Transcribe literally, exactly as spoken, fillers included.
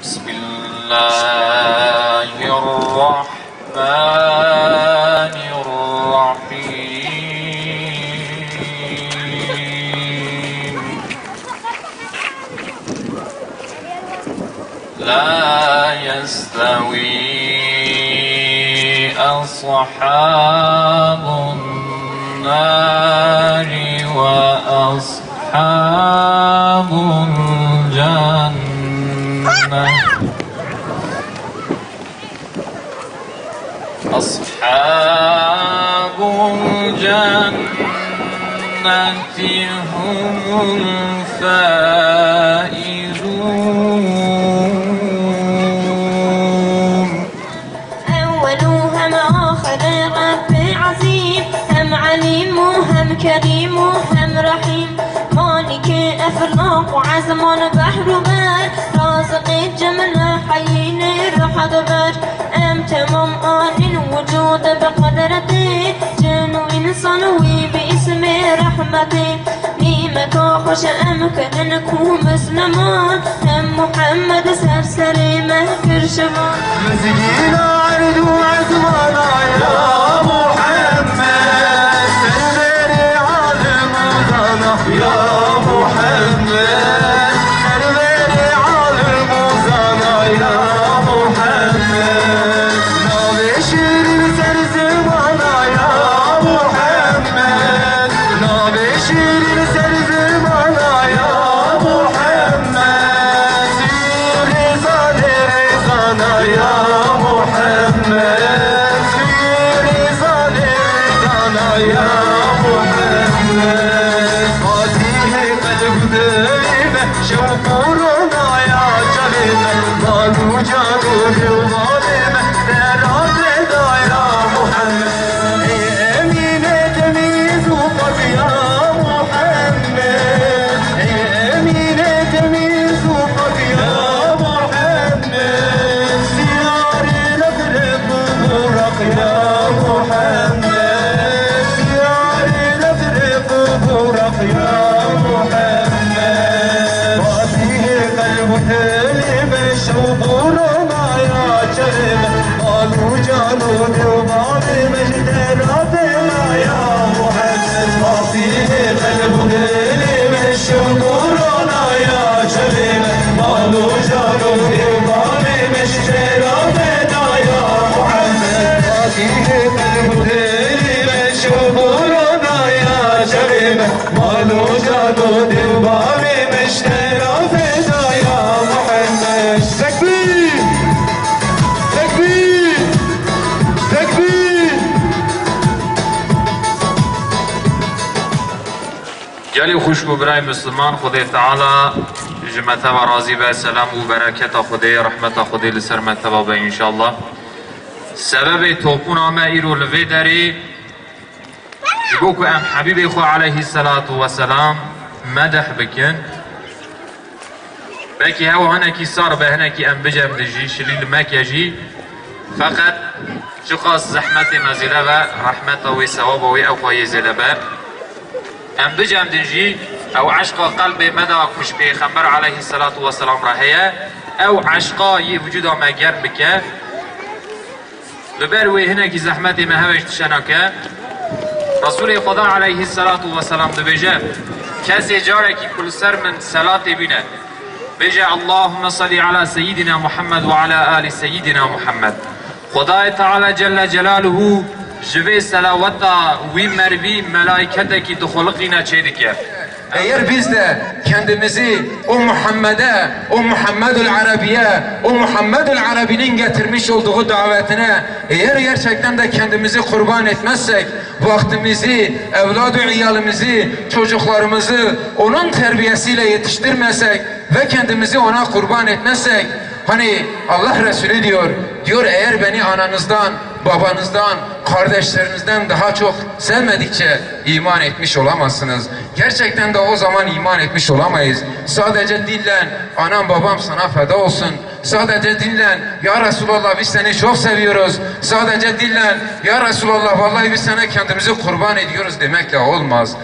بسم الله الرحمن الرحيم. لا يستوي أصحاب النار وأصحاب الجنة. أصحاب الجنة هم الفائزون. أول و هم آخر رب عظيم، هم عليم و هم كريم و هم رحيم، مالك أفلاك وعزمان بحر وبر، رازق جملة حيين رحد بر. أم تمام آن وجود بقدرته، جن وإنسان وباسم رحمته. نیمەکە خۆشە ئەم کە ئەنک و مسلمان، هەم محەممەد سەر سەرێ مەهکر شەمان. مزگینە عەرد و عەزمانە یا محەممەد، سەرێ عالم و زانا یا محەممەد، سەرێ عالم و زانا یا محەممەد. ناوێ شیرین سەر زمانە یا محەممەد، ناوێ شیرین سەر زمانە یا محەممەد، سیری زانێ ڕێزانە یا محەممەد، سیری زانێ ڕێزانە یا محەممەد. فاتیحێ قەلب دلێ me, şew û rona ya çavê me, bal û can û dil û balê me, te ra pêda ya Muhammed. Ey Emînê temîz û pak ya Muhammed, ey Emînê temîz û pak ya Muhammed, diyarê lefrê Buraq ya Muhammed, diyarê lefrê Buraq ya Muhammed. Fatihê qelb û dilê me, şew û rona ya çavê me, bal û can û dil û balê me ji te re pêda ya Muhammed. Fatihê qelb û dilê me, şew û rona ya çavê me, bal û can û dil û balê me ji te re pêda ya Muhammed. Fatihê qelb û dilê me, şew û rona ya çavê me, bal û can û dil û balê me ji te re pêda ya Muhammed. Tekbîr! Tekbîr! Tekbîr! Gelî xwişk û birayê Misliman, Xwedê Teala ji me teva razî be, selam û bereketa Xwedê, rehmeta Xwedê li ser me teva be înşallah. Sebebê topûna me îro li vê derê, ji bo ku em Hebîbê xwe aleyhisselatu vesselam medeh bikin, belkî hewa hinekî sar be, hinekî em bicem dijî, şilî li meke jî, feqet çiqas zehmetê me zêde be, rehmeta wê, sewaba wê ew xwe yê zêde be. Em bicem dijî, ew eşqa qelbê me de ku ji Pêxember aleyhisselatu vesselam re heye, ew eşqa yê wicûda me germ bike. Li ber wê hinekî zehmetê me heve ji tiştena ke. Resûlê Xweda aleyhisselatu vesselam dibêje, kesê carekî ku li ser min selatê bîne, bêje, Allahümme salli ala seyyidina Muhammed ve ala ali seyyidina Muhammed. Xwedayê Teala Celle Celaluhu ji vê selaweta wî mervî melaîketekî dixuliqîne çêdike. Eğer biz de kendimizi o Muhammed'e, o Muhammedül Arabi'ye, o Muhammedül Arabi'nin getirmiş olduğu davetine eğer gerçekten de kendimizi kurban etmezsek, vaktimizi, evlad-ı iyalimizi, çocuklarımızı onun terbiyesiyle yetiştirmesek ve kendimizi ona kurban etmezsek, hani Allah Resulü diyor, diyor, eğer beni ananızdan, babanızdan, kardeşlerinizden daha çok sevmedikçe iman etmiş olamazsınız. Gerçekten de o zaman iman etmiş olamayız. Sadece dillen, "Anam babam sana feda olsun." Sadece dillen, "Ya Resulallah, biz seni çok seviyoruz." Sadece dillen, "Ya Resulallah, vallahi biz sana kendimizi kurban ediyoruz." demekle olmaz.